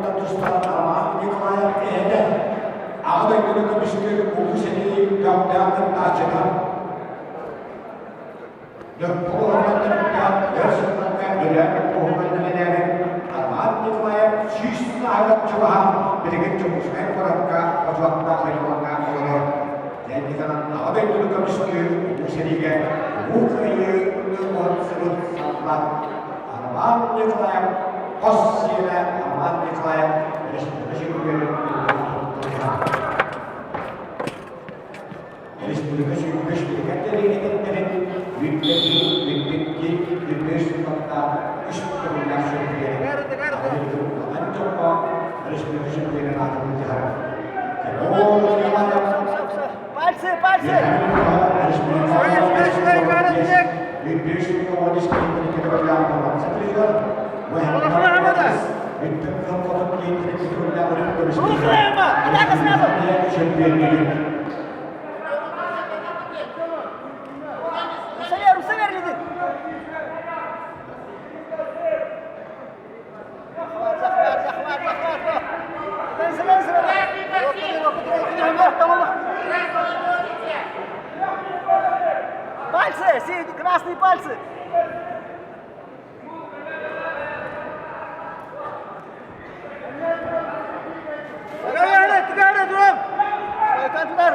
туттан тустар Роман Николаев эһэтэ, Аҕа дойдуну көмүскүүр Улуу сэрии көхтөөх кыттааччыта, Дьоппугу олорон төрүттээх өр сылларга Өлөөн улууһугар үлэлээбит Роман Николаев 100 сааһыгар чугаһаан билигин Дьокуускай куоракка бочуоттаах сынньалаҥҥа олорор. Дьэ, Аҕа дойдуну көмүскүүр Улуу сэриигэ Улуу Кыайыыны уһансыбыт саллаат Роман Николаев хос сиэнэ Роман Николаев республика чемпионун Республика сүүрбэс тэрилтэлэрин бүппэти, бүппүтти, бүппүс сыллардаах үс төгүллээх чемпионун улахан дьоҥҥо республика чемпионун аатын былдьаһар. Пальцы, пальцы! Атака сразу! Русавер, Русавер летит! Захват, захват, захват, захват! انزل انزل! Пальцы, синий, красные пальцы! Удар!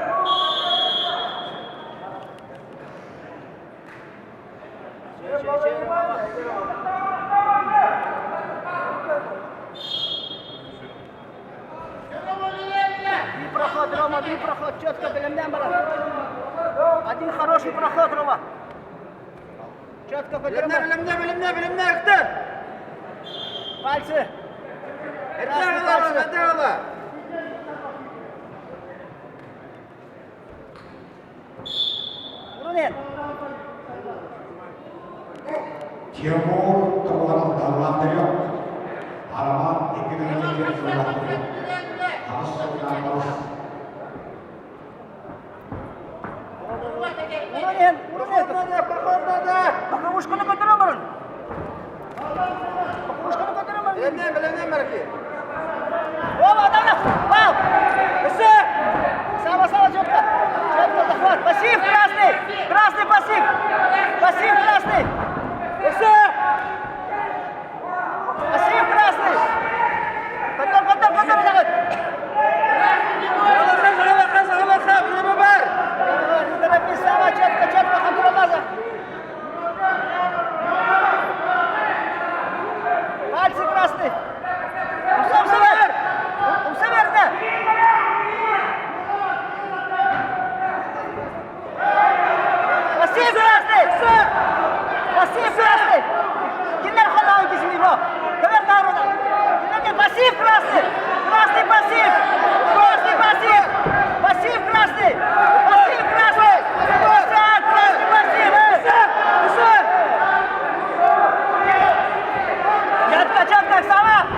Бир проход, Рома, бир проход, четко, бэлэмнэн баран. Один хороший проход, Рома. Четко Бэлэмнэ, бэлэмнэ, бэлэмнэ, бэлэмнэ, ыктыр! Пальцы. Красные пальцы. Урунен. Тимур тобоҕор даллаахтарыа, Арамаан икки гына сыллаахтарыа, аҕыс сыллаах балыс. Урунен, урунен. Боковушканы көтөрө олорун. Боковушканы көтөрө олорун. Бэлэмнэ, бэлэмнэ, Мараки. Рома, давай! Вау! Все! Сава, Сава, четко! Четко захват! Пассив красный! Красный пассив! Пассив красный! Все! Пассив красный! Контроль, контроль, контроль, захват! Не торопись, Сава, четко, четко, контроль назад! Пальцы красные! Умса, умса бер! Умса бер, да! Пассив красный! Пассив красный! Кинилэр холоон кисини бо? Көмөр таарына! Кинилер пассив красный! Красный пассив! Красный пассив! Пассив красный! Пассив красный! Красный пассив! Четко, четко, Сава!